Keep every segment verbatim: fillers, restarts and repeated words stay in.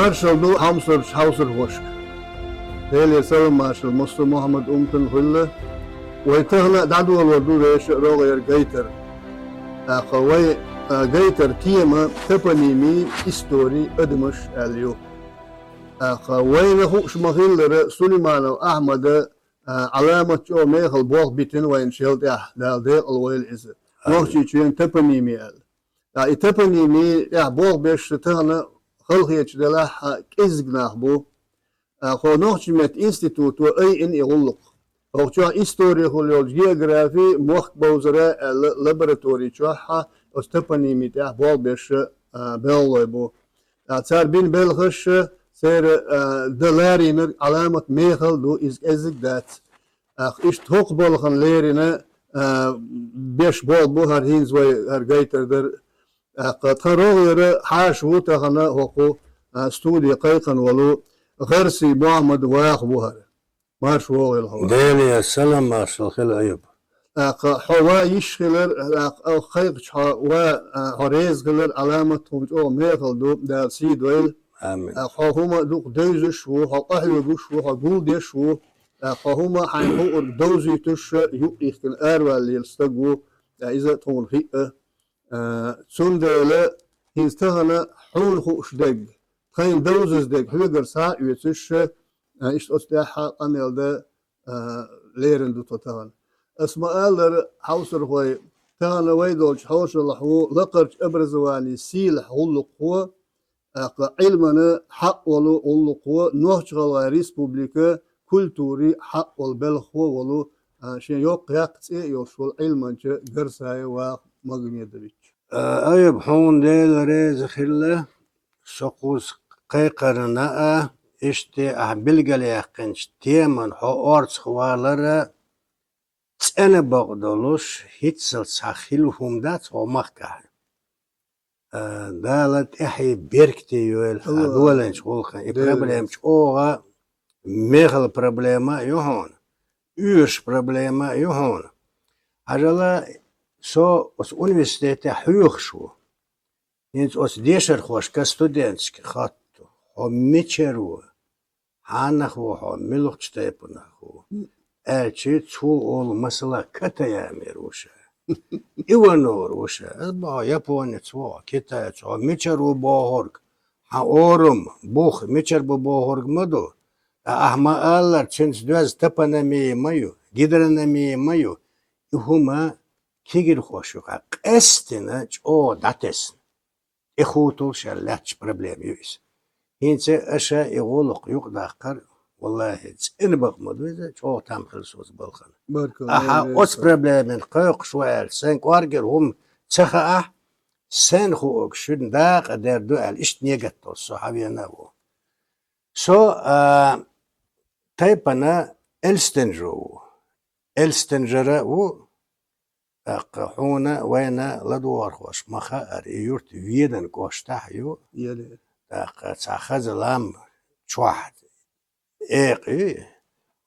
Маршал ду хьамсарчу хьовсархошка. Делера салам-маршалла массо а Мухьаммад умматана хуьлда. Вай тахана а дӀадолор ду вешан рогӀера гайтар. ТӀаккха вай, а, гайтар тема «Топонимия, история, адамаш» аьлла ю. ТӀаккха вайна хууш ма-хиллара, Сулейманов Ахьмада, а, Ӏаламат чӀогӀа мехала болх битина вайна шел тӀехь, Дала декъала войла иза. Амин. Нохчийчоьнан топонимия аьлла. ТӀаккха и топонимия тӀехь болх беш тахана халахеташ делахь а кӀеззиг нах бу. ТӀаккха хӀокху нохчийн меттан институто айина и гӀуллакх. ХӀокху чохь историхула йолчу географи, мохк бовзара аьлла лаборатори чохь а оцу топонимия тӀехь болх беш, а, белхалой бу. ТӀаккха цара бина белхаш, церан, а, дан ларийнарг Ӏаламат мехала ду, иза кӀеззиг дац. ТӀаккха иштта хӀокху балхана леррина, а, беш болх бу хӀара хӀинца вай хӀара гайтар дара. ТӀаккха тхан рогӀера хьаша ву тахана хӀокху, а, студи кхайкхина волу ГӀарси Мухьаммад ваха ву хӀара. Марша вогӀийла хьо. Делера салам-маршалла хила, Аюб. ТӀаккха хьо ван йиш хилар, тӀаккха оха кхайкхачу хьо ван, а, хьо реза хилар Ӏаламат хӀума чӀогӀа мехала ду, Дала сий дойла. Амин. ТӀаккха хьо хӀума дукха девзаш ву, хьо къахьоьгуш ву, хьо гулдеш ву. ТӀаккха хьо хӀума хьайна хуур довзуьйтуш юкъ йихкина араваьлла стаг ву, ткъа иза тхуна хиъа. А, цундела хӀинца тахана хьуна хууш дерг, тхайна довзаза дерг хьоьгара схьа а оьцуш, а, иштта оцу тӀехь къамел дан, а, лерина ду тхо тахана. Ас ма-аллара, хьовсархой, тахана вай долчу хьошалгӀахь ву лакхарчу образованин сийлахь гӀуллакхо, тӀаккха Ӏилмана хьакъ волу гӀуллакхо, Нохч-ГӀалгӀайн Республика культурин хьакъ волу белхахо волу, а, шен йоккха яккха цӀе а йолуш волу Ӏилманча Гарсаев Ваха Магомедович. А, Аюб, хьуна Дела реза хилла, со кхуза кхайкхарна а, иштта ахь билгалъяьккхинчу теман хьо орцахвалар а цӀена бакъдолуш, хӀинццалц хьан хила хӀума дац хьо махкахь. А, Дала тӀаьхье беркате йойла хьан Алло. доланчу гӀуллакхна. И Дела проблема реза. ЧӀогӀа мехала проблема а ю хьуна, оьшуш проблема а ю хьуна. Хьажал, со оцу университетехь хьоьхуш ву. ХӀинца оцу дешархошка, студенташка хатту: «Хьо мичара ву? Хьанах ву хьо? Муьлхачу тайпанах ву?» аьлча, цо олу масала Катаямера ву ша, Иванова ву ша. Ас боху, японец ву хьо, китаец ву хьо, мичара ву бохург? Хьан орам, бух мичара бу бохург ма ду. Ткъа ахь ма-аллара, цуьнца доьзна топономия ма ю, гидрономия ма ю. И хӀума кегирхоша юкъахь къаьстина чӀогӀа дӀатесна, тӀехуттуш аьлла лаьтташ проблема ю иза. ХӀинца аша и гӀуллакх юкъадаккхар, валлахӀи, цӀена бакъ ма ду иза, чӀогӀа там хила соьца балхана. Баркалла, Ахьа Дела оцу реза. проблемина кхойкхуш ву аьлча, сайн кӀоргера хӀума ца хаахь, сайн хуург шуьна дакъа дер ду аьлла, иштта негатдолуш со хьан вена а ву. Со, а, тайпана элстинжа ву. Элстинжара ву, тӀаккха хьуна, вайна ладогӀархоша ма хаара, и юрт Веданан кӀоштахь ю. Еле. ТӀаккха цхьа хаза лам чохь экъа ю,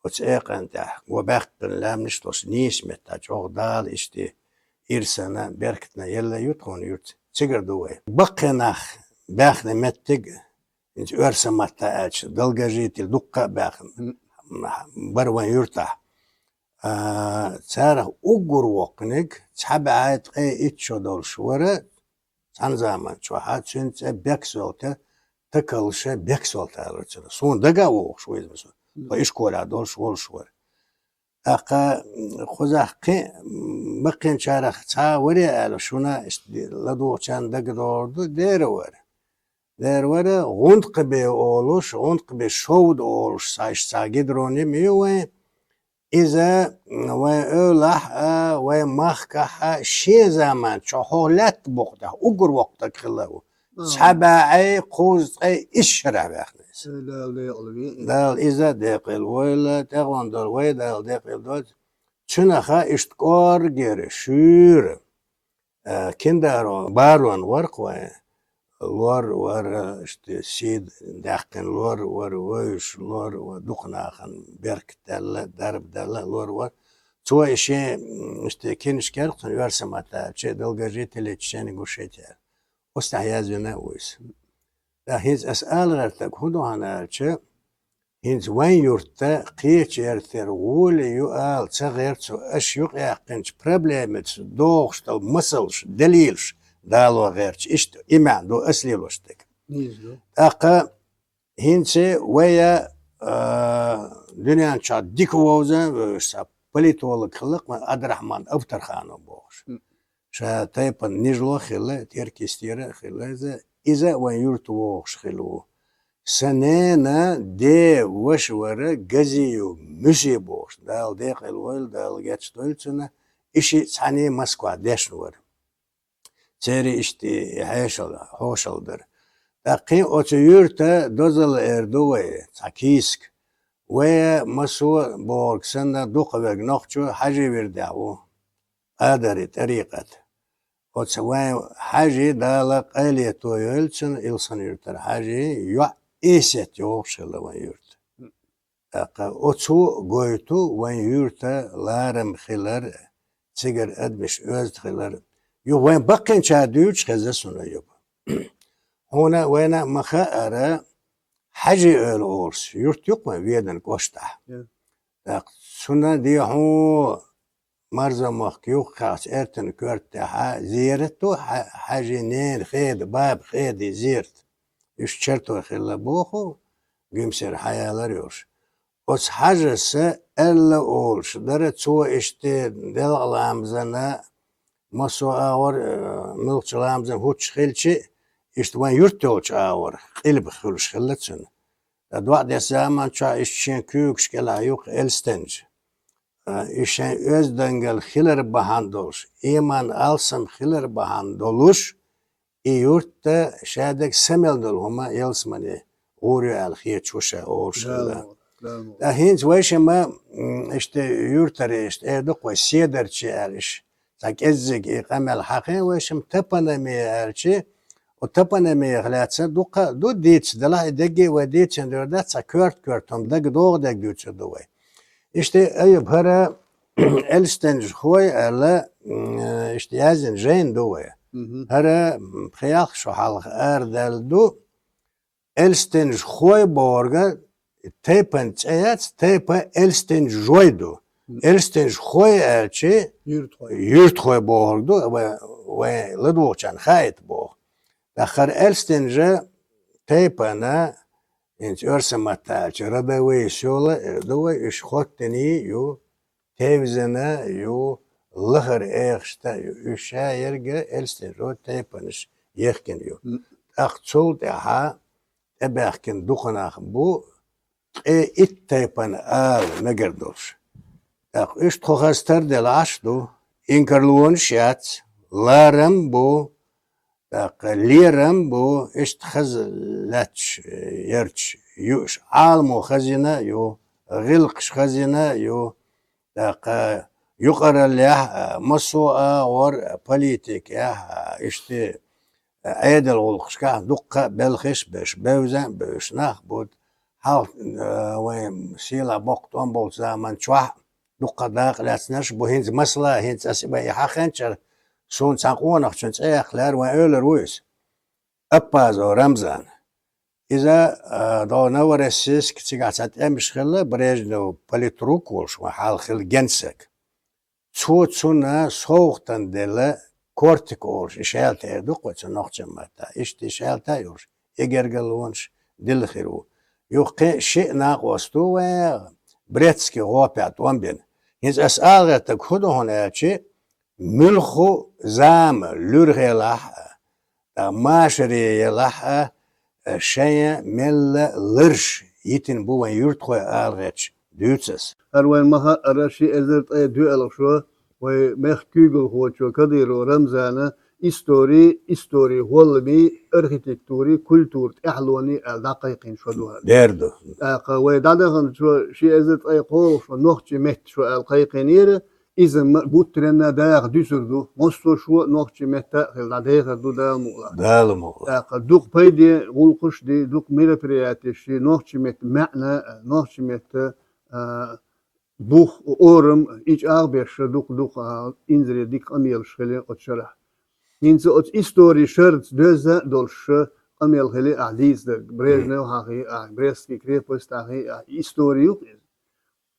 оцу экъан тӀехь го баьккхина лаьмнаш долуш нийса меттахь чӀогӀа Дала иштта ирсана, беркатана елла ю тхуна юрт. Цигара ду вай. Баккхий нах баьхна меттиг, хӀинца оьрсийн маттахь аьлча, долгожитель дуккха а баьхна, Мгм. бара вайн юртахь. А, царах уггар воккханиг цхьа бӀе ткъе итт шо долуш вара, цхьана заман чохь, цуьнан цӀе Бексолта, Такалша Бексолта алара цунах. Суна дага а вогӀуш ву иза, со, тхо ишколехь долуш волуш вара. ТӀаккха, м, кхузахь кхин, м, баккхийчарах цхьа а варе аьлла, шуна иштта ладугӀучарна дагадогӀур ду, дера вара. Дера вара, гӀунткъабе олуш, гӀунткъабе шовда олуш, цхьа иштта цхьа гидроним ю вайн. Иза, м, вайн эвлахь а, вайн махкахь а шен заман чохь хӀокху лаьтта букъ тӀехь уггар воккха стаг хилла ву. Мгм. Цхьа бӀе кхузткъе исс шарахь ваьхна иза. Дала декъала ве. Дала иза декъала войла, тӀегӀон долу вай Дала декъала дойла. Цуьнан иштта кӀоргера, шуьйра, а, Киндарон барон вара-кх вайн, лор вара, иштта сий даьккхина лор вара, вевзаш лор вара, дукха нахана беркат даьлла, дарба даьлла лор вара. Цо и шен, м, иштта кинашка яра-кх цуьнан оьрсийн маттахь аьлча, долгожитель Чечен-Ингушетии аьлла. Оцу тӀехь язвина а ву иза. ТӀаккха хӀинца ас ала гӀертарг хӀун ду хьона аьлча, хӀинца вайн юрта кхечу яртара гӀоле ю ала ца гӀерта цо, аша юкъаяьккхинчу проблемаца догӀуш долу масалш, далилаш дало гӀерташ. Иштта и маьӀна ду ас лелош дерг. Иза ду. ТӀаккха хӀинца вай, а, дуьнен чохь дика вовза а вевзаш, цхьа политолог хилла-кх вайн Абдрахьман Авторханов бохуш. М. Ша тайпана нижло а хилла, Теркйистера а хилла иза. Иза а вайн юрта вогӀуш хилла ву. Сан ненан ден ваша вара Газиев Муьси бохуш. Дала декъала войла, Дала гечдойла цунна. И шиъ цхьаьний Москвахь дешна вара. Церан иштта и хьешал, хьошалла дара. ТӀаккха оцу юьрта дозалла эр ду вай, цхьа кийсак. Вай массо а бохург санна, дукхахверг нохчо Хьажи вирдехь ву, Къадари тӀарикъат. Оцу вайн Хьажи, Дала къайле тойойла цунна, Илсхан-Юьртара Хьажи, йоӀ Эсет йогӀуш хилла вайн юьрта. ТӀаккха оцо гойту вайн юьрта ларам хилар, цигара адамаш оьзда хилар. Юха вайн баккхийчара дуьйцуш хеза суна юха. Хьуна вайна а ма хаьара, Хьажи-Эвла олуш юрт ю-кх вайн Веданан кӀоштахь. Я. ТӀаккха цунна де хьуна Марзамохк юххехь Эртан коьрта тӀехь зерат ду, Хьа-, Хьажин ненан хеда, баба хедан зерат. Уьш чартой хилла боху, Гуьмсера хьаялар йолуш. Оцу Хьажас аьлла олуш дара, цо иштта делкъа ламазна, массо а агӀор, э, муьлххачу ламазна хӀуттуш хилча, иштта вайн юрт йолчу агӀор къилба хуьлуш хилла цуьнан. Ткъа доӀа деш заман чохь иштта шен куьйгаш кӀелахь ю-кх Элстенчу. А, и шайн оьздангалла хилар бахьана долуш, иман алсам хилар бахьана долуш, и юрт а ша дерг са мел долу хӀума ялсамане гӀур ю аьлла хеташ ву ша олуш хилла. Дала мукъ, Дала мукъ. Ткъа хӀинца вайшимма, м, иштта юьртара иштта эр ду-кх вай, Седарчий аьлла иштта. Цхьа кӀеззиг и къамел хьахийна вайшимма, топонимия аьлча, оцу топонимиях лаьцна дуккха а ду дийца, делахь и дерриге а вай дийцина дер дац, цхьа коьрта-коьрта хӀума дага догӀу дерг дуьйцур ду вай. Иштта Аюб, хӀара Элстенжахой аьлла, м, иштта яздина жайна ду вай. Мгм. ХӀара, м, пхи-ялх шо хьалха арадаьлла ду. Элстенжахой бохург тайпан цӀе яц, тайпа элстенжой ду. Мгм. Элстенжахой аьлча, юьртахой. Юьртахой бохург ду, вай, вай ладугӀучарна хаийта боху. ТӀаккха хӀара Элстенжа тайпана, хӀинца оьрсийн маттахь аьлча, родовые сёла эр ду вай, уьш хӀоттийна ю, тевзина ю, лахара эхашта ю, уьш ша ерриге Элстенжойн тайпанаш ехкина ю. М. ТӀаккха цул тӀаьхьа тӀебаьхкина дукха нах бу, ткъе итт тайпана ала мегар долуш. ТӀаккха уьш тхо хаза тарделла Ӏаш ду, инкарлонаш яц, ларам бу, тӀаккха лерам бу, иштта хаза лаьтташ, э, ярташ ю уьш. Ӏаламо хазйина ю, гӀиллакхаш хазйина ю, тӀаккха юкъараллехь а, массо а агӀор а, политикехь а, иштта, э, Ӏедалан гӀуллакхашкахь дуккха а белхаш а беш, бевза а бевзаш нах бу. Хьалха, э, вайн сийлахь боккха тӀом болчу заман чохь дуккха дакъа лаьцнарш а бу. ХӀинца масала, хӀинца аса вай и хьахийнчара, суна цхьана къонахчун цӀе яккха лаьара, вайн эвлара ву иза. Аппазов Рамзан. Иза, а, дӀо Новороссийск, цигахь цхьа тӀемаш хилла, Брежнев политрук волуш, вайн хьалха хилла генсек. Цо цунна совгӀатана делла кортик олуш, и шаьлта эр ду-кх вай цу нохчийн маттахь. Иштта и шаьлта а йолуш, и гергарлонаш дилла хир ву. Юха кхин шиъ накъост ву вайн Брестский гӀопехь тӀом бина. ХӀинца аса ала гӀертарг хӀун ду хьуна аьлча, муьлхха а зама луьра хилахь а, ткъа машаре елахь а, шайн мелла ларш йитина бу вайн юьртахой ала гӀерташ дуьйцу аса. ХӀара вайн ма-хаъара, ши эзар ткъе доьалгӀа шо вай мехкан куьйгалхочо Кадыров Рамзана истори, истори гӀолламий, архитектури, культури тӀаьхьалоний аьлла дӀакхайкхийна шо ду хӀара. Дер ду. ТӀаккха вай дӀадаханчо ши эзар ткъе кхоалгӀа шо нохчийн меттан шо аьлла кхайкхийнера, иза ма-, гуттаренна даха дуьсур ду, массо а шо нохчийн метта а хилла дӀадехар ду Дала мукъ лахь. Дала мукъ лахь. ТӀаккха дукха пайде гӀуллакхаш а ди, дукха мероприятеш а ди, нохчийн меттан маьӀна, нохчийн меттан, а, бух, орам, и чӀагӀ беш, дукха-дукха, а, инзаре дика къамелаш хили оцу шарахь. ХӀинца оцу истори шарца доьзна а долуш, къамел хили ахь дийца дерг, Брежнев хьахи ахь, Брестский крепость хьахи ахь, истори ю-кх иза.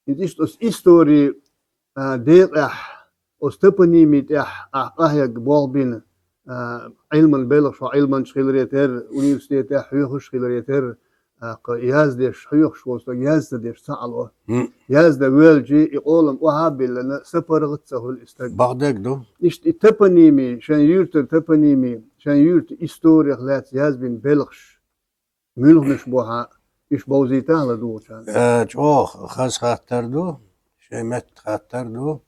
Иза иштта оцу истори, а, декъехь, оцу топонимий тӀехь ахь къахьегна болх бина, а, Ӏилман белхаш, хьо Ӏилманча хиларе терра, университетехь хьоьхуш хиларе терра, а, кхы яздеш, хьоьхуш волу стаг яз ца деш ца Ӏало. Яздан воьлча, и къолам охьа а биллина, сапаргӀат ца хуьлу и стаг. Бакъдерг ду. Иштта и топонимий, шайн юьртара топонимий, шайн юьртан историх лаьцна язбина белхаш. Муьлханаш бу хьан, уьш бовзийтахьа ладугӀучарна? Э, чӀогӀа хаза хаттар ду, шайн метта хаттар ду.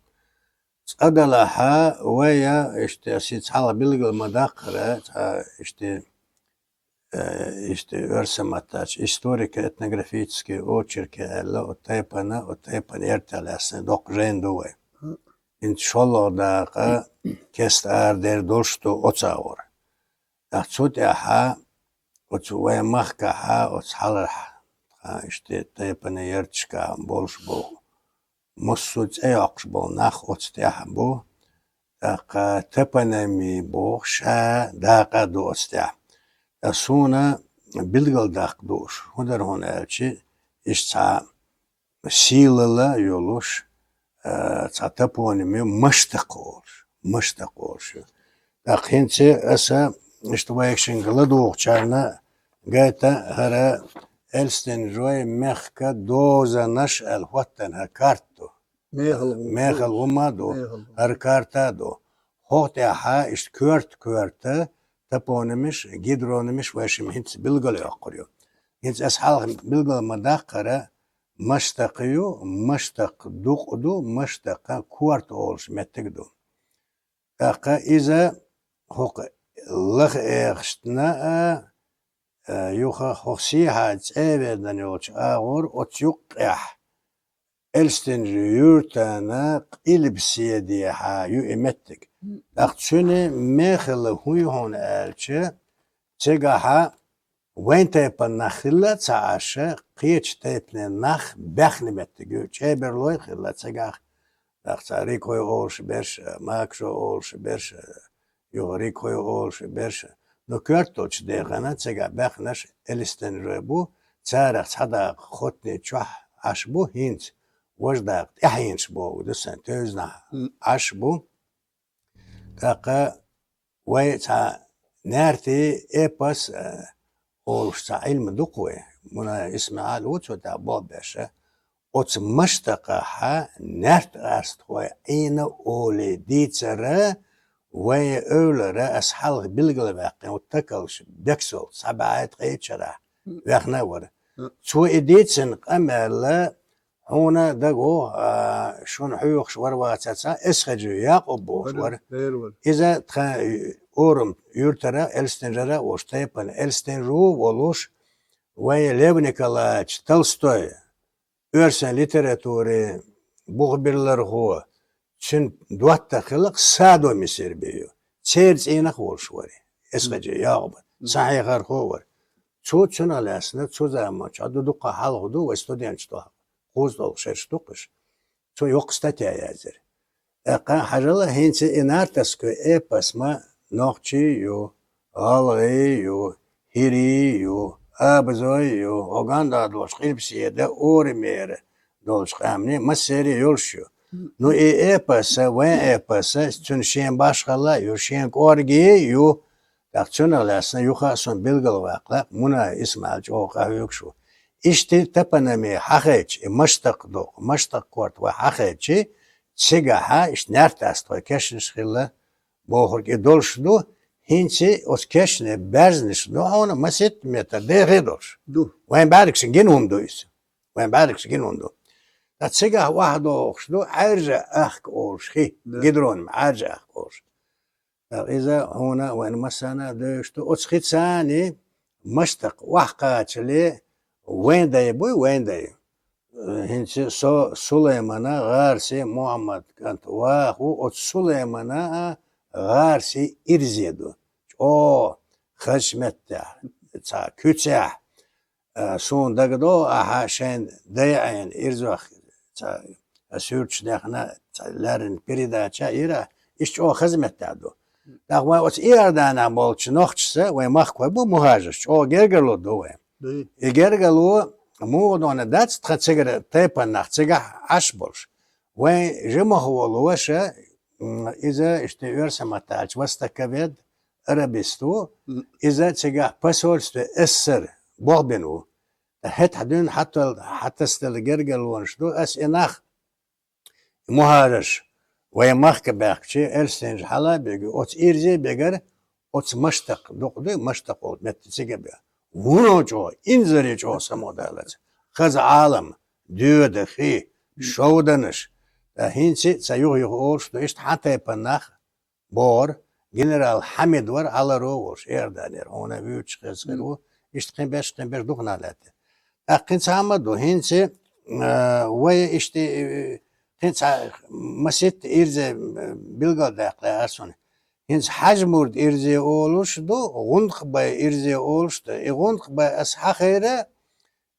Цкъа делахь, вай, иштта, аса цхьалха билгал ма-даккхара, цхьа, иштта, э, иштта, оьрсийн маттахь историко-этнографический очерки аьлла, оцу тайпана, оцу тайпана яртах лаьцна доккха жайна ду вай. ХӀинца шолгӀа дакъа кеста арадер долуш ду оцу агӀор. ТӀаккха цу тӀаьхьа оцу вайн махкахьа, оцу хьалхарчу, тхан иштта тайпана ярташкахь болуш болу, массо а цӀе йоккхуш болу нах оцу тӀаьхьа бу. ТӀаккха топоними боху ша дакъа а ду оцу тӀаьхьа. Ткъа суна билгалдаккха дууш, хӀун дара хьуна аьлча, иштта цхьа сийлалла йолуш, а, цхьа топоним ю, Маштакъ олуш, Маштакъ олуш ю. ТӀаккха хӀинца аса иштта вайшинга ладугӀучарна гайта хӀара Элстинжой мехкан дозанаш аьлла хӀоттийна хӀара карта ду. Мехала гӀум. Мехала гӀум а ду, мехала гӀум, хӀара карта а ду. ХӀокху тӀаьхьа иштта коьрта-коьрта топонимаш, гидронимаш вайшимма хӀинца билгалйоккхур ю. ХӀинца аса хьалха билгал ма-даккхара, Маштакъ ю, Маштакъ дукъ ду, Маштакъан корта олуш меттиг ду. ТӀаккха иза хӀокху лаха эгӀаштана а, а, юха хӀокху сехьа цӀе а ведана йолчу агӀор оцу юккъехь Элстинжи юьртана къилбаседехьа ю и меттиг. ТӀаккха цуьнан мехала хӀун ю хьуна аьлча, цигахьа вайн тайпана нах хилла а ца Ӏаш, кхечу тайпанийн нах баьхна меттиг ю, чӀебарлой а хилла цигахь, тӀаккха цхьа рикхой олуш берш, макашо олуш берш, юха рикхой олуш берш. Ну, коьрта долчу дехана цигахь баьхнарш элстинжой бу, царах цхьа дакъа Хотни чохь Ӏаш бу хӀинца, важа дакъа тӀаьхьенаш боху ду сан, тевзанахь Ӏаш бу. ТӀаккха вай цхьа наьртий эпос, э, олуш цхьа Ӏилма ду-кх вай. Мунаев ИсмаӀал ву цу тӀехь болх беш. Оцу Маштакъахьа наьрт къастхой Ӏийна олий дийцар вайн эвлара, аса хьалха билгалваьккхина, вот такалш бексолт, схьа баьхьа ткъе итт шарахь ваьхна а вара. Цо и дийцина къамел хьуна дагавогӀу, а, шуна хьоьхуш вара вацара цхьа Эсхаджи Якъуб бохуш вара. Иза тхан Орам юьртара, Элстинжара а волуш, тайпана Элстинжа а волуш, вайн Лев Николаевич Толстой, оьрсийн литературин бухбирлархо, цуьнан доттагӀа хилла-кх Садо Мисирби ю. Церан цӀийнах а волуш вара Эсхаджи Якъуб. Цхьа хьехархо а вара. Цо цунах лаьцна цу заманчохь ду, дуккха хьалха ду, вай студенташ ду, кхузткъа шераш ду-кх уьш. Цо йоккха статья язйира. ТӀаккха хьажал, хӀинца и нартасхой эпос ма нохчий ю, гӀалгӀий ю, хӀирий ю, абазой ю, хӀокху ганда долуш къилбаседа, орамера долчу къаьмнийн массеран йолуш ю. Ну, и эпос, вайн эпос, цуьнан шен башхалла а ю, шен кӀорге а ю. ТӀаккха цунах лаьцна юха а суна билгалваккха лаьа, Мунаев ИсмаӀал чӀогӀа къахьоьгуш ву. Иштта топоними хьахайча, и Маштакъ ду, Маштакъ корта вай хьахайча, цигахьа иштта наьрт къастхой кешнаш хилла бохург и долуш ду, хӀинца оцу кешнийн баьрзнаш ду хьуна масийтта метр дехий долуш. Ду. Вайн бӀаьргашна гина хӀума ду иза. Вайн бӀаьргашна гина хӀума ду. Ткъа цигахь охьадогӀуш ду Ӏаьржа ахка олуш хи, гидронима Ӏаьржа ахка олуш. ТӀаккха иза хьуна вайна массарна а девзаш ду. Оцу хица Маштакъ охьакхачале вайн дай буй, вайн дай. ХӀинца со Сулаймана гӀарасе Мухьаммад кӀант ваха ву, оцу Сулаймана а гӀарасе ирзе ду. ЧӀогӀа хазачу меттехь, цхьа куьцехь, а, суна дагадогӀу, ахьа шайн дай Ӏийна ирзох, цхьа, ас суьрташ дехна, цхьа лаьррина передача йира, иштта чӀогӀа хаза меттехь ду. ТӀаккха вай оцу Иорданехь болчу нохчаша вай махкахой бу мухӀажарш, чӀогӀа гергарло ду вай. Ду. И гергарло муха дона дац, тхан цигара тайпан нах цигахь Ӏаш болуш. Вайн жимахволу ваша, м, иза иштта оьрсийн маттахь аьлча востоковед, арабист ву, м, иза цигахь посольство СССР бохбина ву. ХӀетахь дуьйна хьатал-, хьатасделла гергарлонаш ду, ас и нах мухӀажарш вайн махка баьхкичи, элстинчу хьала а бегий, оцу ирзе а бегара, оцу Маштакъ дукъ дуй, Маштакъ волу метта цига а бегий. Вуно чӀогӀа, инзаре чӀогӀа самукъадаллалц. Хаза Ӏалам, доьда, хи, шовданаш. Ткъа хӀинца а ца юха-юха олуш ду, иштта хьан тайпан нах бохура, генерал Хьамид вара Ӏаларо а волуш, Иорданера, хьуна вуьйцуш хеза хир ву, иштта кхин беш, кхин беш дукха нах лаьттира. ТӀаккха кхин цхьа а ма ду, хӀинца, а, вай иштта, э, кхин цхьа маситта ирзе, э, билгалдаьккхале ас шуна. ХӀинца Хьаьжмурд ирзе олуш ду, гӀункхбай ирзе олуш ду. И гӀункхбай ас хьахийра,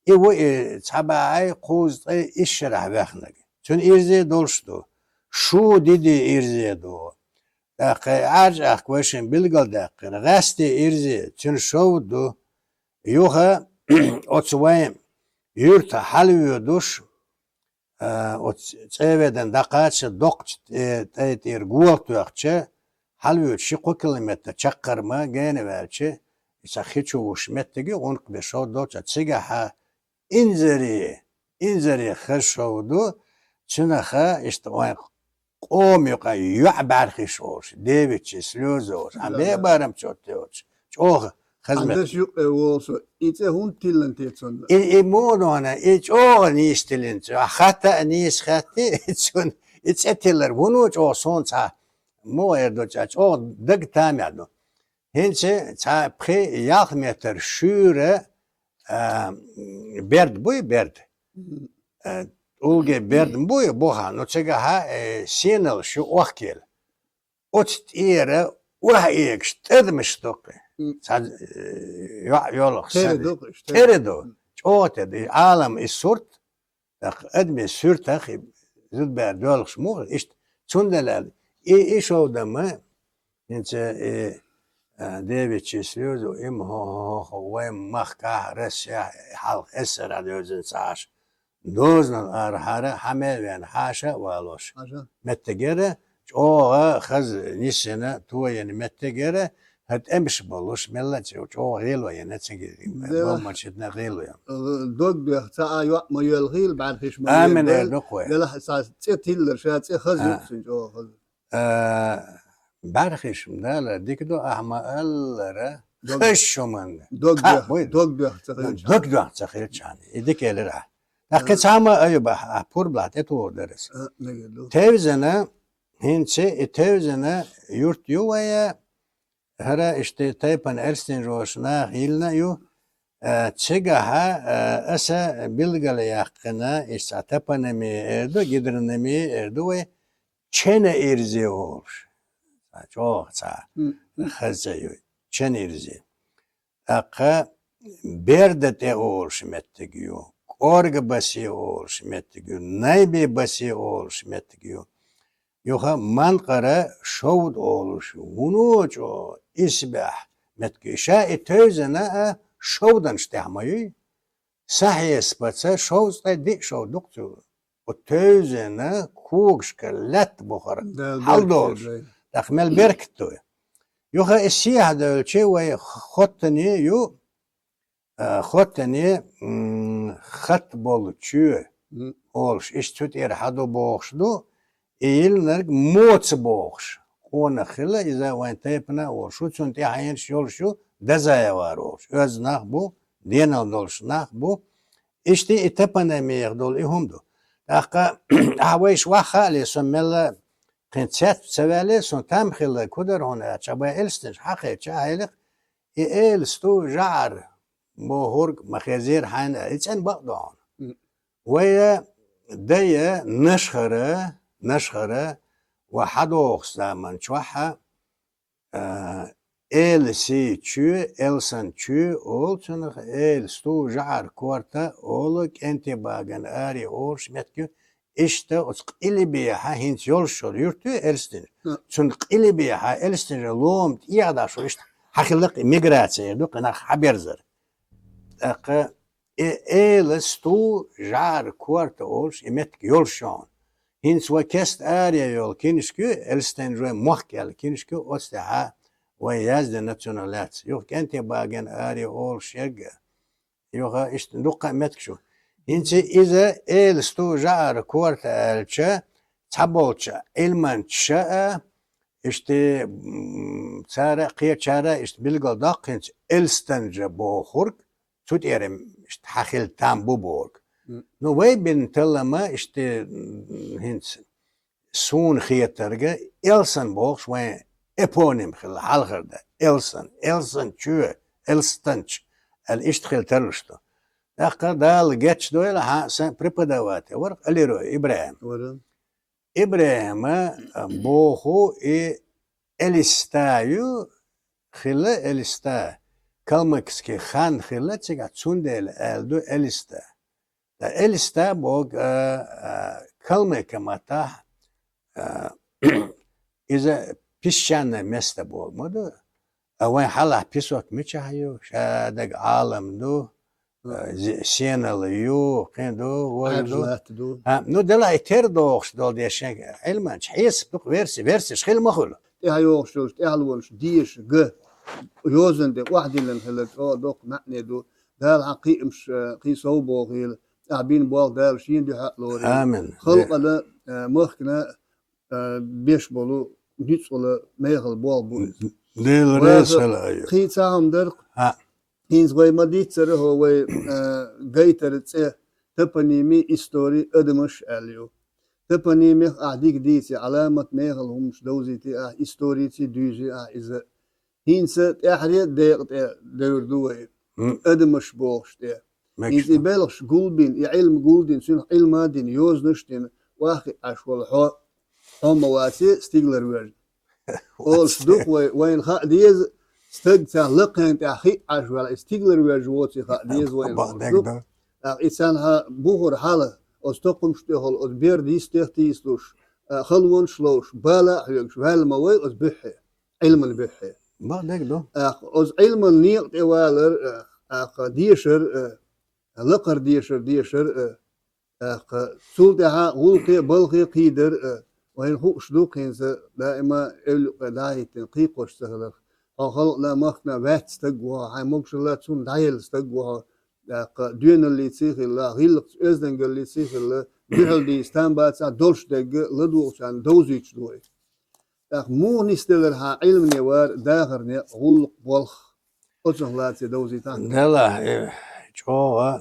и ву и цхьа бӀе кхузткъе исс шарахь ваьхнарг. Цуьнан ирзе долуш ду. Шу Диди ирзе ду. ТӀаккха и Ӏаржа ахка вайшимма билгалдаьккхира. ГӀаьсте ирзе, цуьнан шов ду. Юха оцу вайн юьрта хьалавоьдуш, а, оцу ЦӀе-Ведан дӀакхача доккхачу тӀе-, тӀай тӀера гола тоьхча, хьалавоьдуш ши-кхо километр чаккхарма гена ваьлча, и сан хи чу вуш меттиг ю, гӀункхбе шов долча, цигахьа инзаре, инзаре хаза шов ду, цуьнаха иштта вайн къома юкъа йоӀ бӀаьрхиш олуш, девичьи слёзы олуш, а бе барам чот йоцуш, чӀогӀа хаза меттиг. Андерш юкъе волу со, и цӀе хӀунда тиллина те цунна? И, и муха дона, и чӀогӀа нийса тиллина цо, хатта а нийса хатти, цунна и цӀе тиллар, вуно чӀогӀа суна цхьа, муха эр ду цӀа, чӀогӀа дага тамехь ду. ХӀинца цхьа пхи-ялх метр шуьйра, а, берд буй, берд? Мгм. А, тӀулге берд буй, буха, ну, цигахьа, э, сеналш ю охкел. Оцу тӀера охьаэгаш тӀадамаш доккхи. Мгм. Цхьа, э, йоӀ йолах тера саби. ТӀера ду. Мгм. ЧӀогӀа тера ду. И Ӏалам, и сурт, тӀаккха адамийн суьртах и зудбаьр доьлхуш муха, иштта цундела аьлла, и, и шовдама, хӀинца и, а, девичьи слёзы, има хӀо-, хӀо-, хӀо-, хӀо-, вайн махкахь, Россехь, хьалха эсархьа девзина ца Ӏаш, дозанал арахьара, хьан мел вена хьаша а валош. Хьаша. Меттигера, чӀогӀа хаза нисйина, тояна меттигера, хӀара тӀемаш болуш, мелла а чӀо-, чӀогӀа гӀело йина цига, дела бомбанчидна гӀело йина. Дог доьху, цхьа а йоӀ ма йоьлхийла, бӀаьрхиш ма Амин, йоьлхийла. Эр ду кхой. Делахь сан цӀе тиллар, ша цӀе хаза А. юкъ сун чӀогӀа хаза. А, бӀаьрхиш ма далара, дика ду, ахьа ма аллара, Дог, хаза шуманна. Дог Кхаъ доьху, буй. Дог доьху ца Ну, хилча. Дог доьху ца хилча. И дика элира ахьа. ТӀаккха А. цхьа ма айу бах, а пурбалахь тӀетухур дара аса. А, мегар ду. Тевзана, хӀинца и Тевзана юрт ю вая, хӀара иштта тайпана элстинчу нах йиллина а ю, а, цигахьа, а, аса билгала яьккхина, иштта цхьа топонимия эр ду, гидрономия эр ду вай, Чена ирзе олуш. Цхьа чӀогӀа цхьа М, м. хаза ю, Чена ирзе. ТӀаккха Берда тӀе олуш меттиг ю, КӀорга басе олуш меттиг ю, Найбе басе олуш меттиг ю. Юха Манкъара шовда олуш, вуно чӀо исбаьхьа меттиг ю. Ша и Тевзана а шовданаш тӀехь ма юй. Сахьеспаца шовзткъе диъ шов дукха цу. Оцу Тевзана когашка лаьтта бухара Дала хьалдолуш. беркате дойла. ТӀаккха мел беркат ду. Юха и сехьа девлчи вай хоттане ю, а, хоттане, м, хатта болу чоь М. олуш, иштта цу тӀера хьаду бохуш ду, и йиллинарг моца бохуш. Къонах хилла иза вайн тайпана а волуш ву, цунна тӀаьхьенаш йолуш ю, Дазаевар олуш. Оьзда нах бу, денал долуш нах бу. Иштта и топонимех долу и хӀума ду. ТӀаккха ахьа вайша ваха хаале, со мелла кхин цецб ца ваьлле, сон там хилла, ку дара хьуна аьлча, бай элстинчу хьан хеча а хьайлакх, и эла сту жӀар бохург ма хезера хьайна, и цӀена бакъ ду хьуна. М. Вая дая Нашхара, Нашхара ва хьадоху заман чохьа, а, эла сий чоь, элсан чоь олу цунах, эла сту жӀар корта олу, кӀентий баган ари олуш меттиг ю, Иштта оцу къилбехьа хӀинца йолуш йолу юрт ю Элстин. Цунна къилбехьа Элстинера лома тӀехьа даш ву иштта хьахилла миграция ду, кхин нах хьаберзар. ТӀаккха и эла сту жӀара корта олуш и меттиг йолуш йогӀу. ХӀинца вай кеста аре йолу кинишка ю, Элстин жой мохк аьлла кинишка ю, оцу тӀехьа вай яздина национализация. Юха кӀентий багина аре олуш ерга. Юха иштта дуккха а меттиг шу. ХӀинца иза эла сту жӀара корта аьлча, цхьаболчу Ӏилманчаша а, иштта, м, цара а кхечара а иштта билгал доккху хӀинца Элстанжа бохург, цу тӀера иштта хьан хила там бу бохург. Ну, вай бина таллама иштта, м, хӀинца суна хетарга, Элсан бохуш вайн эпоним хилла хьалхара да. Элсан, Элсан чоь, Элстанч, аьлла иштта хила тарлуш ду. ТӀаккха Дала гечдойла хьан сан преподаватель вара Алиро ИбрахӀим. ИбрахӀима, а, боху и Элиста ю, хилла Элиста. Калмыкский хан хилла цигахь, цундела аьлла ду Элиста. Ткъа Элиста боху, а, а, калмыкан маттахь, а, иза песчаное место боху ма ду. А вайн хьалахь песок мичахь ю? Ша дага Ӏалам ду, а, зе-, сенал ю, кхин ду, вой ду. Ӏаьржа латта ду. А, ну, делахь и тера дохуш долу дешан Ӏилманча хьесап дукха верси-, версиш хила ма хуьлу. ТӀаьхьа йогӀуш йолуш, тӀаьхьа лонаш деша, га, йозан де, охьадиллина хилар, чӀогӀа доккха маьӀне ду. Дала хьан кхиамаш, а, кхин сов бохийла, ахь бина болх Дала шена дуьхьа а лорийла. Амин. Халкъана, а, махкана, а, беш болу ницкъала мехала болх бу иза. Дела реза хила айо. Кхин цхьа хӀума дара. ХӀинца вай ма дийццара хӀо вай, а, гайтара цӀе топоними, истори, адамаш аьлла ю. Топонимех ахь дика дийци, Ӏаламат мехала хӀуманаш довзийти ахь, историци дуьйзи ахь иза. ХӀинца тӀаьхьаре декъа тӀе девр ду вай. Адамаш бохуш тӀе. ХӀинца и белхаш гулбина, и Ӏилма гулдина, цуьнах Ӏилма а дина, йозанаш а дина, охьахиъ Ӏаш волу хьо, хьо ма ваце стигалара вежа. Олуш дукха вай, вайна хаа деза, стаг царна лакхена тӀехь хиъ Ӏаш ваьлла, и стигалара вежа воций хаа деза вайна. Бакъдерг ду. ТӀаккха и царна хьан бухура хьала, оцу токхамаш тӀехула, оцу берда йистех тийсалуш, а, халонаш ловш, бала а хьоьгуш, ваьлла ма вай оцу буьххье, Ӏилман буьххье. Бакъдерг ду. ТӀаккха оцу Ӏилман некъа тӀе валар, а, тӀаккха дешар, а, лакхара дешар, дешар, а, тӀаккха цул тӀаьхьа гӀуллакхе а, балхе а кхийдар, а, вайна хууш ду, кхинца даима эвлукъе дӀахӀиттина кхийкхош ца хиларх. Хьо халкъана, махкана ваьцна стаг ву хьо, хьайн могушалла цунна дӀаелла стаг ву хьо, тӀаккха доьналлиций хилла, гӀиллакхца оьздангаллиций хилла, дуьхьал дийца там бацахь долуш дерг ладугӀучарна довзуьйтуш ду вай. ТӀаккха муха нисделира хьан Ӏилмане вар, дахарне гӀуллакх болх оцунах лаций довзийтахь? Делахь, э, чӀогӀа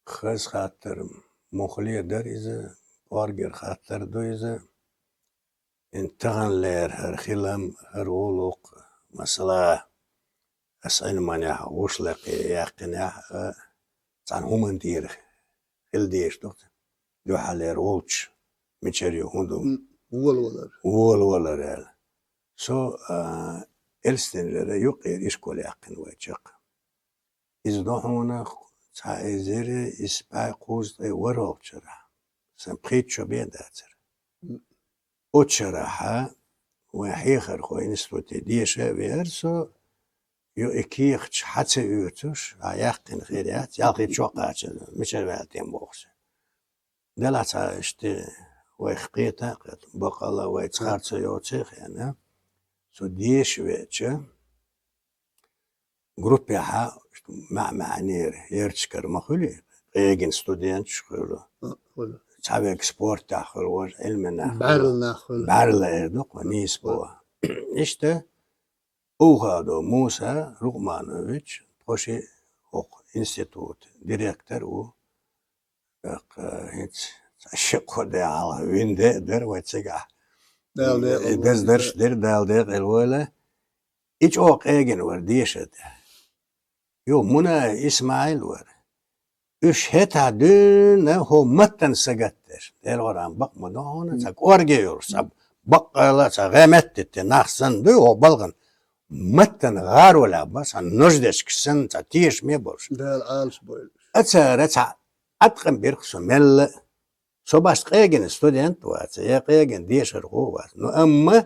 хаза хаттар, муххале дара иза, кӀоргера хаттар ду иза. Ин таханлера хӀара хилам, хӀара гӀуллакх, масала, ас Ӏилманехь гӀуш лекхе яьккхинехь а, цхьана хӀуманна тӀера хила дезаш ду. Дуьхьалера волчу мичара ю хӀун ду? М, волавалар. Волавалар аьлла. Со, а, Элстинера юккъера ишкол яьккхина вай чекх. Иза ду хьуна цхьа эзар исс бӀе кхузткъе ворхӀалгӀачу шарахь. Сан пхийтта шо бен дацара. Оцу шарахьа вайн хьехархойн институте деша а веара со, ю и кехаташ хьа ца оьцуш, а яьккхина хир яц, ялхитта шо кхача, мичара ваьлла тем бохуш. Делахь цхьа иштта вайх кхета а кхета, баккъалла вайца харцо йоций а хиъна, со деша веача, группехьа маьӀ-маьӀӀера, ярташкара ма хуьлий, къегина студенташ хуьлу. А, хуьлу. Цхьаверг спортехь хуьлу, важа Ӏилманах хуьлу. БӀаьрла нах хуьлу. БӀаьрла эр ду-кх вай нийсбо. Иштта Ухадов Муса Рукъманович, тхо ши хӀокху институт директор ву. ТӀаккха хӀинца цхьа ши-кхо де хьалха вина де а дара вай цигахь. Дала декъала войла. И деза дарш дира, Дала декъала войла. И чӀогӀа къегина вара дешар тӀехь. Юха Мунаев Исмаил вара. Уьш хӀетахь дуьйна хӀо маттана сагатдеш. Делахь, бакъ ма ду хьуна, цхьа кӀорге йолуш, цхьа баккъала, цхьа гӀеметтетте нах санна дуй хӀо балгӀана. Маттана гӀаро лаьбба, цхьа нождечкаш санна, цхьа тешаме болуш. Дала Ӏалаш бойла. А цара цхьа Ӏаткъам бира-кх со мелла а. цо башта къегина студент вац, я къегина дешархо вац. Ну, амма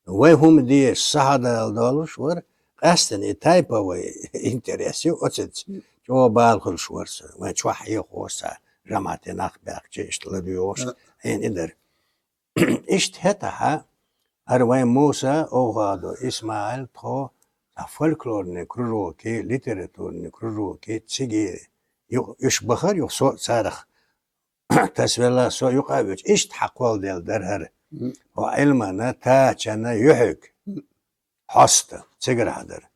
вай хӀума деш сахьадала долуш вара, къаьстина и тайпа вай интерес ю оцинца. ЧӀогӀа бала хуьлуш вара со. Вайн чохь хьехош цхьа жамаӀате нах баьхча, иштта ладоьгӀуш, хьенан и дара. Иштта хӀетахьа, хӀара вайн Муса, Овхадо, ИсмаӀил, тхо, цхьа фольклорный кружоке, литературный кружоке, циге, ю-, уьш бахара юха со царах тасвелла, со юкъа а вуьтуш, иштта хьакхолладелла дара хӀара. Хьо Ӏилмана, тачана, юьхьиг. Хьоста, цигара хьадара.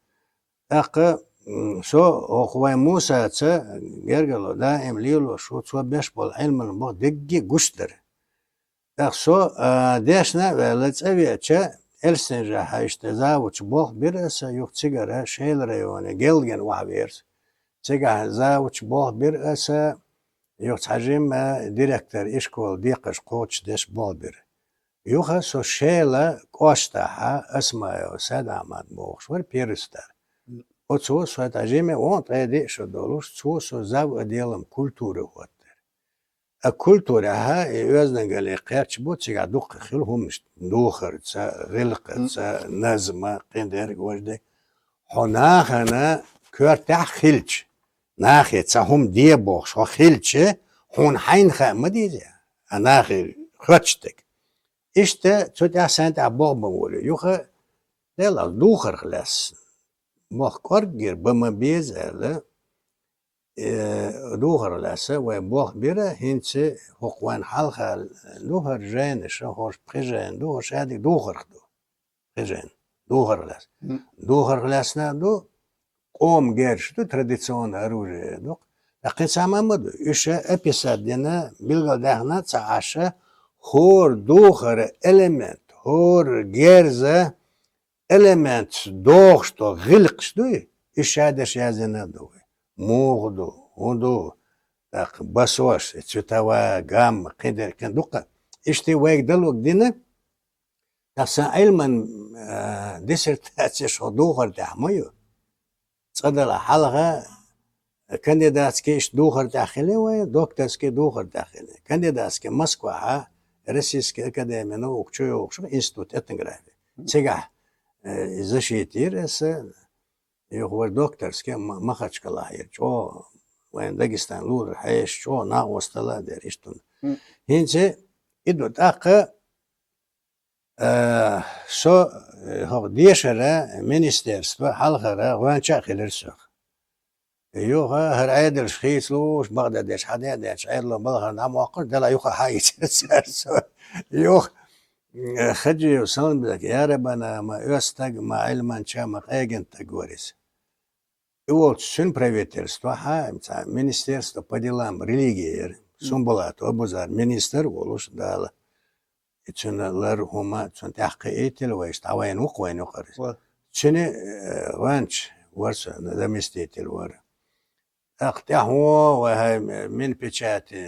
ТӀаккха, м, со, оха вайн Мусаца гергарло даим лелош ву, цо беш болу Ӏилман боху дегге гуш дара. ТӀаккха со, а, дешна а ваьлла, цӀа веача, Элстинжехьа иштта завуча болх бира аса, юха цигара Шелан районе Гелдгена охьавера со. Цигахь завуча болх бира аса, юха цхьа жимма директор ишкола декхарш кхочушдеш болх бира. Юха со Шелан кӀоштахьа Осмаев Сайд-Ахьмад бохуш вара, пирустар. Оцо со тӀе жиме вон ткъе диъ шо долуш, цо со зав отделом культуры хӀоттара. А культурехьа и оьздангалле кхерч бу, цигахь дуккха хила хӀуманаш, духарца, гӀиллакхаца, назма, кхидерг, важа дерг. Хьо нахана коьртехь хилча, нахе цхьа хӀума де бохуш хьо хилча, хьуна хьайна хаа ма деза, а нахе хоьттуш дерг. Иштта цу тӀехь сайн тӀехь болх бан волу. Юха, делахь, духарх лаьцна. Мох кӀорггера бан ма беза аьлла, э, духарх лаьцна вай болх бира, хӀинца хӀокху вайн хьалха ду хӀара жайнаша, хӀорш пхи жайна ду, хӀорш шадерг духарх ду. Пхи жайна. Духарх лаьцна. Духарх лаьцна а ду, къоман герзаш ду, традиционное оружие ду. Ткъа кхин цхьа ма ма ду. Уьш описать дина, билгалдаьхна ца Ӏаш, хӀора духара элемент, хӀора герза элементаш дохуш долу гӀиллакхаш дуй, уьш шадерш яздина а ду вай. Муха ду, хӀун ду, тӀаккха басош, цветовая гамма, кхидерг, кхин дуккха. Иштта вайга далург дина, тӀаккха сан Ӏилман, а, диссертацеш хӀо духар тӀехь ма ю. Цкъа дала хьалха кандидатский иштта духар тӀехь хили вай, докторский духар тӀехь хили. Кандидатский Москвахьа, Российский академия наук чу йогӀуш институт этнографии. Цигахь, э, защитира аса, юха вара докторский Ма-, Махачкалахь яра, чӀогӀа вайн Дагестан лулара хьеша, чӀогӀа накъосталла а дара иштта. ХӀинца и ду тӀаккха, Э, со, э, хӀокху дешара министерство хьалхара гӀоьнча а хилира соьх. Юха хӀара Ӏедалш хийцалуш, бакъдерг деш хьаде а деш, Ӏедало балхана дӀа ма воккхура, делахь юха хьаийцира цара со. Юха, э, Хаджиев Саламбек, Ярабана ма оьзда стаг, ма Ӏилманча, ма къегина стаг вара иза. И волчу цуьнан правительствохьа, цхьа министерство по делам религии яра. Сумбулатов Абузар министр а волуш, Дала и цуьнан лар хӀума, цунна тӀаьхьакхиийтина вай, иштта дӀавайна ву-кх вайна юкъара иза. Цуьнан, э, гӀоьнча вара со, заместитель вара. ТӀаккха тӀаьхьо вай хьайн Минпечати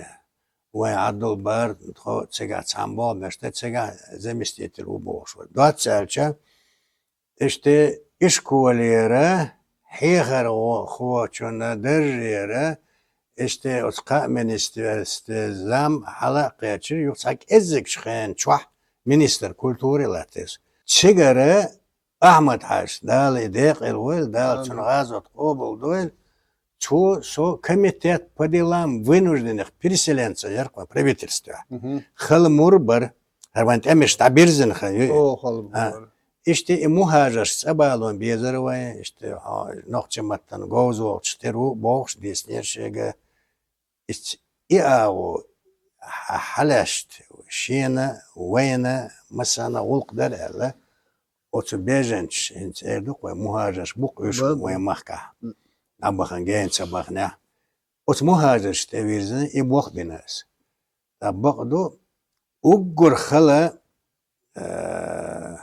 вайн Ӏаддулбар, тхо цигахь цхьаьна болх беш, тӀе цигахь заместитель ву бохуш вара. Доцца аьлча, Иштта ишколера хьехархочун даржера, иштта оцу кхаа министерстве зам хьала а кхечира, юха цхьа кӀеззигчу хенан чохь министр культуры латтийса. Цигара Ахьмад-Хьаьжас, Дала и декъала войла, Дала цуьнан гӀазот къобалдойла, цо со комитет по делам вынужденных переселенцев яра кху правительствехь. Хала мур бара, хӀара вайн тӀемаш дӀабирзина хан ю. Иштта и мухӀажарш цӀа балон безара вайн, иштта хьо нохчийн маттана говзалгӀачу тера ву бохуш, дийцинера шега. Иштта и агӀо хьа-, хьалаьшта шена, вайна, массарна гӀуллакх дара аьлла, оцу беженцаш, хӀинца эр ду-кх вай, мухӀажарш бу-кх уьш вайн махкахь, дӀабахана гена ца баханехь. Оцу мухӀажаршна тӀевирзина и болх бина аса. Ткъа бакъду, уггар хала, а,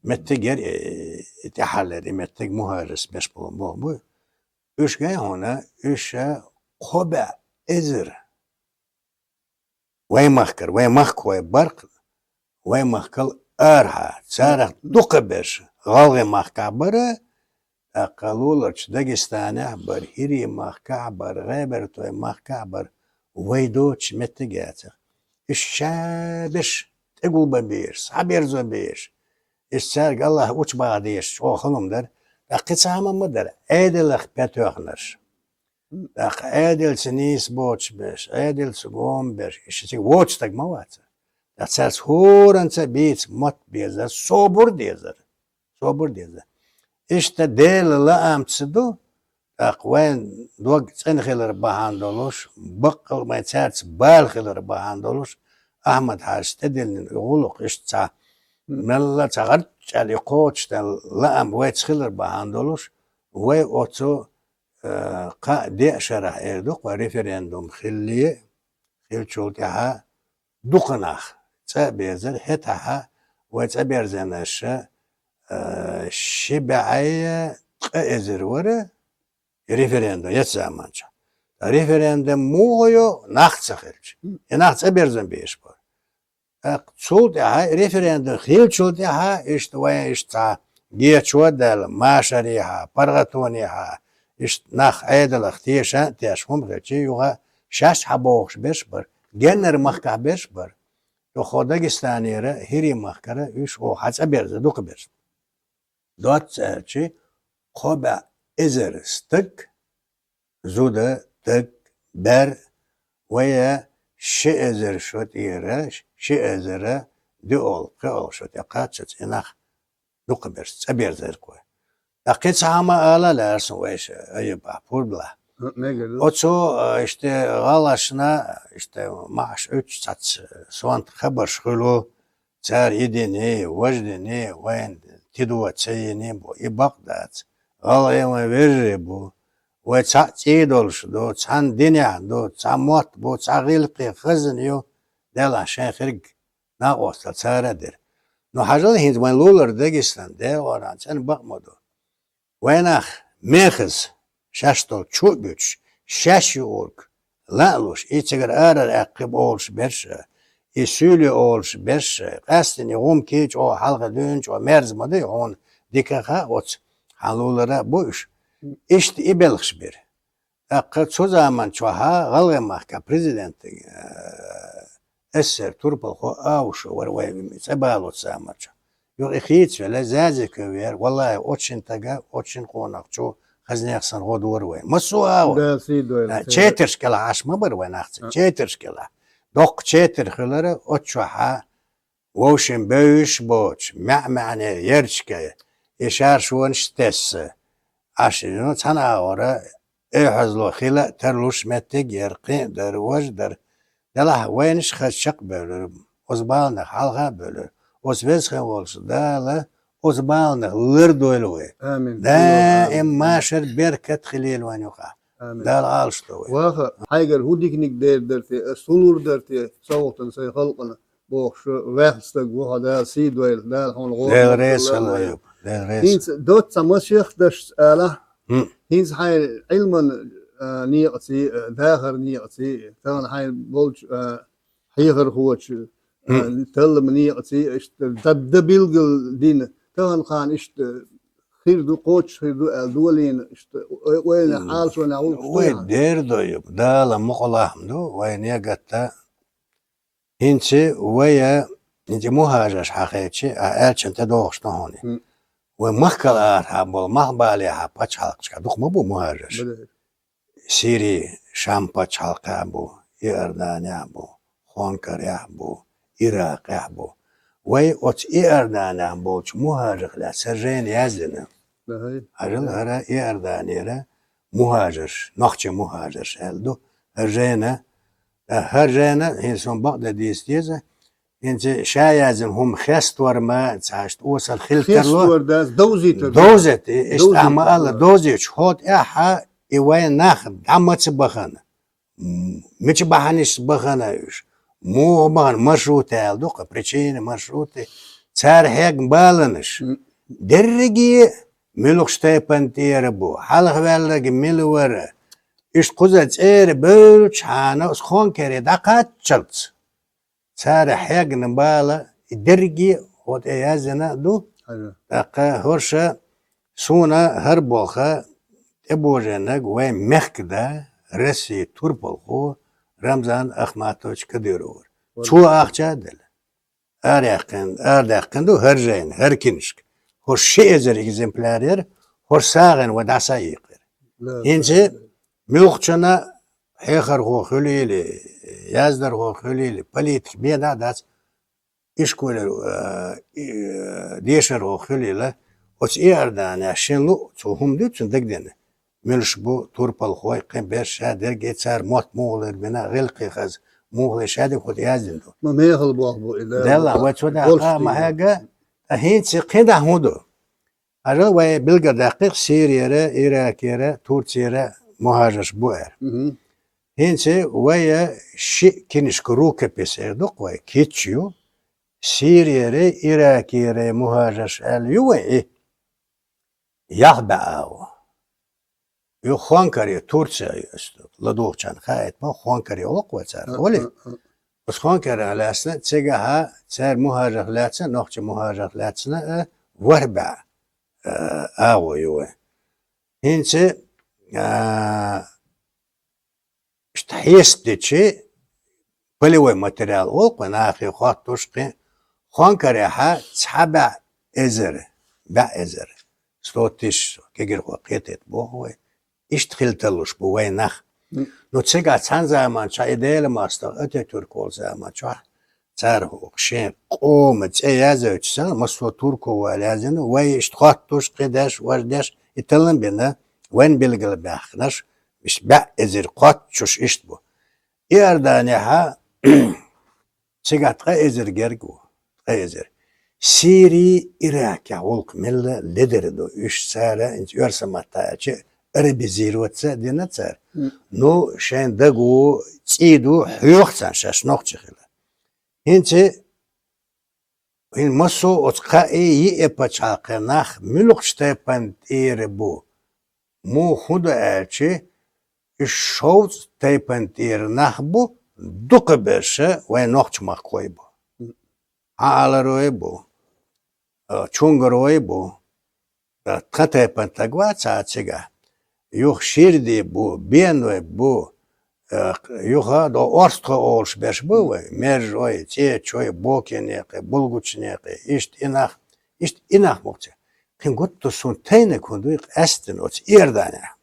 меттиг яра и, и тӀаьххьарлера, и меттиг мухӀажаршца беш болу болх бу. Уьш гай хьуна, уьш кхо бӀе эзар вайн махкара, вайн махкахой бара-кх, вайн махкал арахьа, царах дукхаберш гӀалгӀайн махкахь бара, тӀаккха луларчу Дагестанехь бара, ХӀирийн махкахь бара, ГӀебартойн махкахь бара, вай доцуш меттиг яцара. Иштта ша берш тӀегулбан безаш, схьаберзо безаш. Иштта цаьрга АллахӀ учубаха дезаш чӀогӀа хала хӀума дара. ТӀаккха кхин цхьа хӀума ма дара. Ӏедалах петоьхнарш. ТӀаккха Ӏедалца нийса боцуш берш, Ӏедалца гома берш, иштта цига воцу стаг ма вацара. ТӀаккха цаьрца хӀоранца бийца мотт безара, собар дезара. Собар дезара. Иштта Делан лаамца ду, тӀаккха вайн дог цӀена хилар бахьана долуш, баккъал вайн цаьрца бала хилар бахьана долуш, Ахьмад-Хьаьжас тӀедиллина и гӀуллакх иштта цхьа, мелла цхьа гӀарчӀ аьлла и кхочушдан лаам вайца хилар бахьана долуш, вай оцу, э, кхаа-деа шарахь эр ду-кх вай референдум хилале, хиллачул тӀаьхьа дукха нах цӀа а берзара, хӀетахьа вай цӀа берзинарш, э, ши бӀе ткъа эзар вара референдум ецу заманчохь. Ткъа референдум муха йо, нах ца хилча? И нах цӀа берзан безаш бара. ТӀаккха цул тӀаьхьа, референдум хиллачул тӀаьхьа, иштта вайн иштта цхьа гечо а даьлла, машарехьа, паргӀатонехьа, иштта нах Ӏедалах теша а тешаш хӀума хилча, юха шаьш хьабохуш берш бара, геннара махкахь берш бара. Юха Дагестанера, ХӀирийн махкара уьш оха хьацӀаберза дукха берш. Доцца аьлча, кхо бӀе эзар стаг, зуда, даг, бер, вай ши эзар шо тӀера, ши эзар диъолгӀа, пхиъолгӀа шо тӀе кхаччалц и нах дукха берш цӀа берзар-кх вай. ТӀаккха кхин цхьа хӀума ала лаьара суна вайша, Айюб, ахь пурба лахь. Мегар ду. Оцу, а, иштта гӀалгӀашна, иштта маӀаш Ӏуьттуш цхьацца сонта хабарш хуьлу, цара и дина, важа дина, вайна тидо ца йина бу, и бакъ дац. ГӀалгӀай вайн вежарий бу, вай цхьаъ цӀий долуш ду, цхьана динехь ду, цхьа мотт бу, цхьа гӀиллакхе хазна ю, делахь шайн хирг накъостал цара а дира. Ну, хьажал хӀинца вайн лулара Дагестан, делахь цӀена бакъ ма ду. Вайнах мехаза шаьш долу чу а буьтуш, шаьш юург лаалуш, и цигара арара аьккхи олуш берш а, и суьйле олуш берш а, къаьстина и гӀум кийча чӀогӀа хьалха дуьйна чӀогӀа мерза ма ду, хьуна дика а хаьа оцу хьан лулара а бу уьш. Иштта и белхаш бира. ТӀаккха цу заман чохьа гӀалгӀай махка президент, э, эсэсэр турпалхо Аушев вара вай цӀа балоцу заман чохь. Юха и хийцавелла, Зязиков вера, валлахӀи, оцу шина тага, оцу шина къонахчо хазнех санна гӀо дора вай. Массо а агӀор. Да, сий дойла, а, сий дойла. Четарш кӀелахь Ӏаш ма бара вай нах ца. А. Четарш кӀелахь. Доккха четар хилара, оцу чохьа вовшийн бевзаш боцуш, маьӀ-маьӀне ярташкахь, и шаршонаш тесса, Ӏаш, ну, цхьана агӀора, эхьазло хила а тарлуш меттиг а яра, кхин а дара, важа дара. Делахь вайнаш хаза чекхбевлира, оцу баланах хьалха а бевлира. Оцу веза хин волчу Дала оцу баланах лардойла вай. Амин. Даим амин. Машар беркат хилийла вайн юкъахь. Амин. Дала Ӏалашдо вай. Ваха, хьайгара хӀун диканиг дер дара те, ас хӀун лур дара те, совгӀатана сайн халкъана? Бохуш, ваьхна стаг ву хьо, Дала сий дойла, Дала хьуна гӀо Дела реза хила, Айюб, Дела реза. ХӀинца доцца масех дашца алахь, хӀинца хьайн Ӏилман, а, некъаций, а, дахар некъаций, тахана хьайн болчу, а, хьехархочу, а, таллам некъаций, иштта дан, дан билгал дина, тахана кхана иштта хир ду, кхочуш хир ду аьлла долийна, иштта ой-, ойла хьалашонехь гӀуллакхаш ду хьан? Дера дойу, Дала мукъалахь ма ду, вай негатта. ХӀинца вай, хӀинца мухӀажарш хьахийча, а, аьлча тӀедогӀуш ду хьуна. Вай махкал арахьа болу, мах балехьа пачхьалкхашка дукха ма бу мухӀажарш. Сири, Шам пачхьалкхехь бу, Иорданехь бу, Хонкарехь бу, Иракъехь бу. Вай оцу Иорданехь болчу мухӀажарх лаьцна хӀара жайна яздина. Хьажал, хӀара Иорданера мухӀажарш, нохчийн мухӀажарш аьлла ду. ХӀара жайна, а, хӀара жайна, хӀинца хӀума бакъдерг дийца деза, хӀинца ша яздина хӀума хеставар ма ца, иштта осал хила тарло. Хеставар дац, довзийтар ду. Довзийта, иштта ма алла, довзийта. Довзийча хьо тӀаьхьа и вайн нах дӀа маца бахана. М, мича бахьанашца бахана уьш? Муха бахана маршрут аьлла ду-кх, причина маршруты. Цара хьегна баланаш. Дерриге муьлхачу тайпана тӀера бу, хьалхаваьлларг мила вара. Иштта кхуза цӀера бевллачхьана оцу Хонкере дӀакхаччалц. Цара хьегна бала и дерриге а хьо тӀе яздина а ду. ТӀаккха хӀорша суна хӀара болх тӀебожийнарг вайн мехкда, Россин турпалхо Рамзан Ахматович Кадыров вара. Цо ахча а делла. Арадаьккхина, арадаьккхина ду хӀара жайна, хӀара кинашка. ХӀорш ши эзар экземпляр яр, хӀорш сагӀина вай дӀасайийкъар. ХӀинца муьлххачунна хьехархо хуьлийла, яздархо хуьлийла, политик бен а дац, ишколера, э, и, э, дешархо хуьлийла, оцу Иорданехь шен луъ цо хӀума дуьйцу цунна дагадеана. Муьлш бу турпалхой, кхин берш шадерг, и цара мотт муха лербина, гӀиллакхе хаза муха ле шадерг хӀума яздина ду. Ма мехала болх бу и, да, Делла, вай цо даха ма хьегга, ткъа хӀинца кхин дӀа хӀун ду? Хьажал, вай билгалдаьккхира Сирияра, Иракера, Турцера мухӀажарш бу аьлла. ХӀинца вай шиъ кинашка, рукопись эр ду-кх вай, кийча ю, Сирияра, Иракера мухӀажарш аьлла ю вай и. Ялх бӀаь агӀо. Юха Хонкаре, Турция, ладугӀучарна хаийта боху, Хонкаре олу-кх вай цара, олий? Оцу Хонкарах лаьцна, цигахьа цара мухӀажарх лаьцна, нохчийн мухӀажарх лаьцна, а, ворхӀ бӀаь, а, агӀо ю вай. ХӀинца, а, иштта хьесап дичи, полевой материал олу-кх вай, нахе хоттуш кхин, Хонкарехьа цхьа бӀаь эзар, бӀаь эзар, сто тысяч, кегирхой кхетийта боху вай, иштта хила талуш бу вай нах. Ну, цигахь цхьана заманчохь, и Делан мостагӀа Ататюрк волу заманчохь, цара хӀокху шен къоман цӀе яздечу санна, массо а турко вала яздина, вай иштта хоттуш, кхидеш, важдеш, и таллам бина, вайн билгалбаьхкинарш, иштта бӀаь эзар кхоччуш иштта бу. Иорданехьа цигахь ткъа эзар герга ву, ткъа эзар. Сири, Иракехь гӀуллакх мелла ледара ду, уьш цара, хӀинца оьрсийн маттахь аьлча, арабизироваться дина цара. Ну, шайн даг ву, цӀий ду, хьоьху царна шаьш нохчий хила. ХӀинца, хӀинца массо а оцу кхаа, йиъ пачхьалкхан нах муьлхачу тайпана тӀера бу? Муха хӀун ду аьлча, уьш шовзткъа тайпана тӀера нах бу, дукхахберш вайн нохчийн махкахой бу. Хьааларой бу, а, чунгарой бу, а, тхан тайпана стаг вац цигахь. Юха ширди бу, беной бу, а, юха до орстхой олуш берш бу вай, мержой, цӀечой, бокинекъий, булгучнекъий, иштта и нах, иштта и нах мукъ ца. Кхин гуттар суна тайниг хӀун ду, къаьсттина оцу Иорданехь.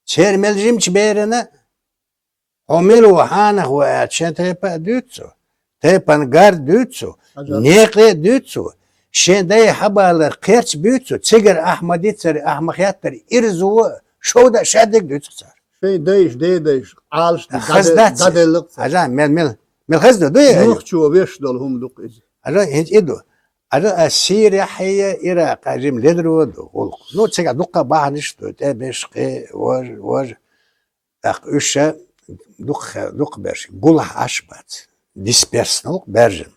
Церан мел жимачу берана, хьо мила ву, хьанах ву аьлча, шен тайпа а дуьйцу цо, тайпана гӀар а дуьйцу цо, некъий а дуьйцу цо, шен дай хьабалар кхерч буьйцу цо, цигара ахь ма дицара, ахь ма хеттара, ирзо а, шовда а шадерг дуьйцу цара. Шайн дайша, дедайша Ӏалашдина хаза дац. ДӀаделла-кх цара. Хьажа, мел, мел, мел хаза ду, ду и? Нохчо веш долу хӀума ду-кх иза. Хьажа, хӀинца и ду. Хьажа, а Сирехь а, Иракъехь а жима ледаро ду гӀуллакх. Ну, цигахь дуккха бахьанаш ду, тӀе беш кхин, вож, вож. ТӀаккха уьш ша дукха, дукха берш гулахь Ӏаш бац. Дисперсна ву-кх баьржина.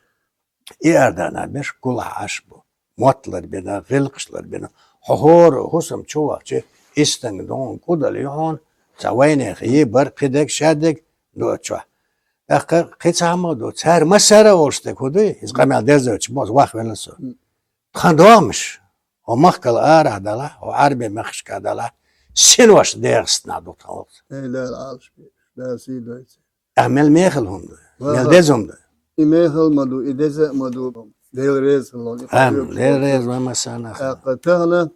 Иорданехь берш гулахь Ӏаш бу. Мотт ларбина, гӀиллакхаш ларбина. Хьо хӀора хӀусам чу вахча, истанг догӀун кӀудал ю хьуна, цхьа вайнех йибар, кхидерг, шадерг ду оцу чохь. ТӀаккха кхин цхьа хӀума ду, цара массара а волуш дерг хӀун дуй? Иза къамел дерзойтуш боху, вахвелла со. Тхан догӀмаш, хӀо махкал арахь далахь, хӀо Ӏарбийн мехкашка далахь, синош ДегӀастанахь ду тхан вахча. Эй, Дала Ӏалашбе, Дала сий дойла. Ахь мел мехала хӀума ду, мел деза хӀума ду. И мехала ма ду, и деза а ма ду. Дела реза хила. Амин. Дела реза вай массарна. ТӀаккха тахана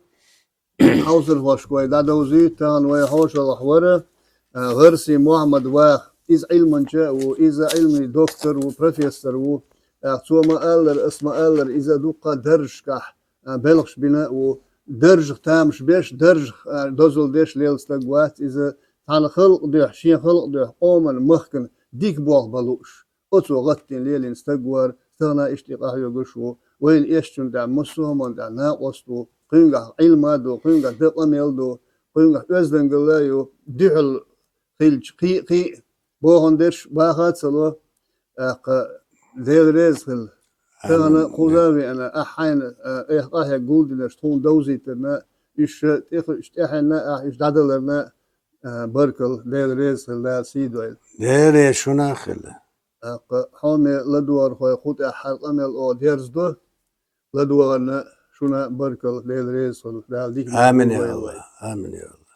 хьовсархошка вай дӀадовзуьйту, тахана вай хьошалгӀахь вара, а, ГӀарсий Мухьаммад ваха. Иза Ӏилманча а ву, иза Ӏилман доктор ву, профессор ву. ТӀаккха цо ма-аллара, ас ма-аллара, иза дуккха даржашкахь, а, белхаш бина а ву. Даржах тамаш беш, даржах, а, дозалла деш лелла стаг вац иза. Цхьана халкъан дуьхьа, шен халкъан дуьхьа, къоман, махкан дика болх бан лууш, оцо гӀаттийна лелийна стаг вара, тахана иштта и къахьоьгуш ву. Вайна эшначунна тӀехь, массо а хӀуманна тӀехь накъост ву, кхуьнгахь Ӏилма а ду, кхуьнгахь дакъа мел ду, кхуьнгахь оьздангалла а ю, дуьхьал хилча кхин а, кхин а бохург дерш баха а ца ло, тӀаккха Дела реза хила. Тахана кхуза а веана, ахь хьайна, а, айхьа къахьегна гулдинарш тхуна довзийтарна, уьш тӀехуьуш тӀаьхьенна, ахь уьш дӀадаларна, а, баркалла, Дела реза хила, Дала сий дойла. Дела реза шуна а хила. ТӀаккха хьоме ладогӀархой, кху тӀехь хӀара къамел оха дерзадо, ладогӀарна шуна а баркалла, Дела реза хила, Дала дика. Амин, я АллахӀ. Амин, я АллахӀ.